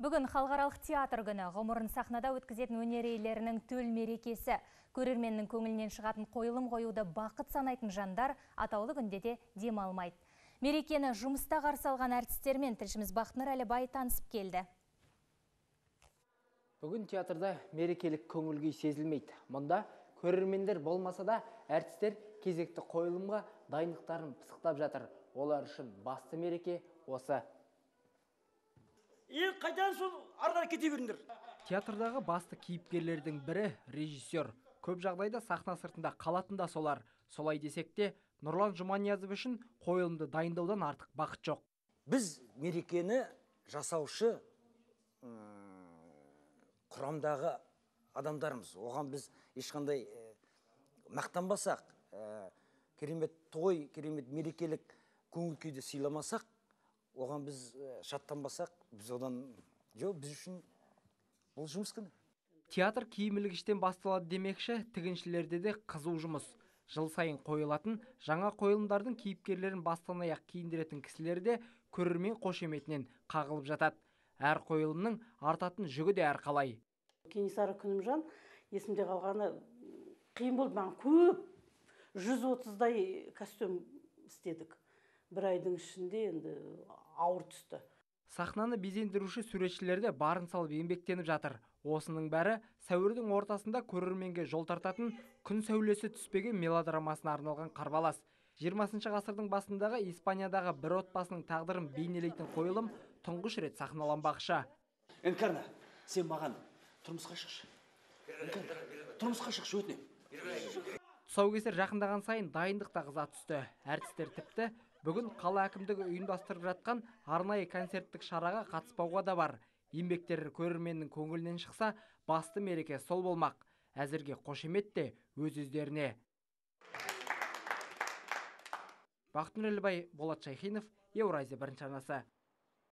Бүгін халықаралық театр күні, ғұмырын сахнада өткізетін өнер иелерінің төл мерекесі. Көрерменнің көңілінен шығатын қойылым қоюды бақыт санайтын жандар атаулы күнде де демалмайды. Мерекені жұмыста қарсы алған әртістермен тілшіміз Бақытнұр Әлібай танысып келді. Бүгін театрда мерекелік көңіл күй сезілмейді. Мұнда көрермендер болмаса да әртістер кезекті қойылымға дайындықтарын пысықтап жатыр. Олар үшін басты мереке осы. Қайдан сол ары кете беріңдер. Театрдағы басты кейіпкерлердің бірі режиссер. Көп жағдайда сахна сыртында қалатын да солар. Солай десек те, Нұрлан Жұманиязов үшін қойылымды дайындаудан артық бақыт жоқ. Біз мерекені жасаушы құрамдағы адамдармыз. Оған біз ешқандай мақтанбасақ, керемет той, керемет мерекелік көңіл күйді сыйламасақ, оған біз шаттанбасақ, біз одан жоқ, біз үшін бұл жұмыс күні. Театр киім ілгіштен басталады демекші, тігіншілерде де қызу жұмыс. Жыл сайын қойылатын жаңа қойылымдардың кейіпкерлерін бастан аяқ киіндіретін кісілер де көрермен қошеметінен қағылып жатады. Әр қойылымның артатын жүгі де әрқалай. Кенесары Күнімжан есімде қалғаны қиын болды маған, көп 130-дай костюм істедік. Бір айдың ішінде енді ауыр түсті. Сахнаны безендіруші суретшілер де барын салып еңбектеніп жатыр. Осының бәрі сәуірдің ортасында көрерменге жол тартатын күн сәулесі түспеген мелодрамасына арналған қарбалас. 20 ғасырдың басындағы Испаниядағы бір отбасының тағдырын бейнелейтін қойылым тұңғыш рет сахналанбақшы. Энкарна, сен маған тұрмысқа шықшы. Тұрмысқа шықшы, өтінемін. Тұсаукесер жақындаған сайын дайындық та қыза түсті. Әртістер тіпті бүгін қала әкімдігі ұйымдастырып жатқан арнайы концерттік шараға қатыспауға да бар. Еңбектері көрерменнің көңілінен шықса, басты мереке сол болмақ. Әзірге қошемет те өз өздеріне. Бақытнұр Әлібай, Болат Шайхинов, Еуразия бірінші арнасы.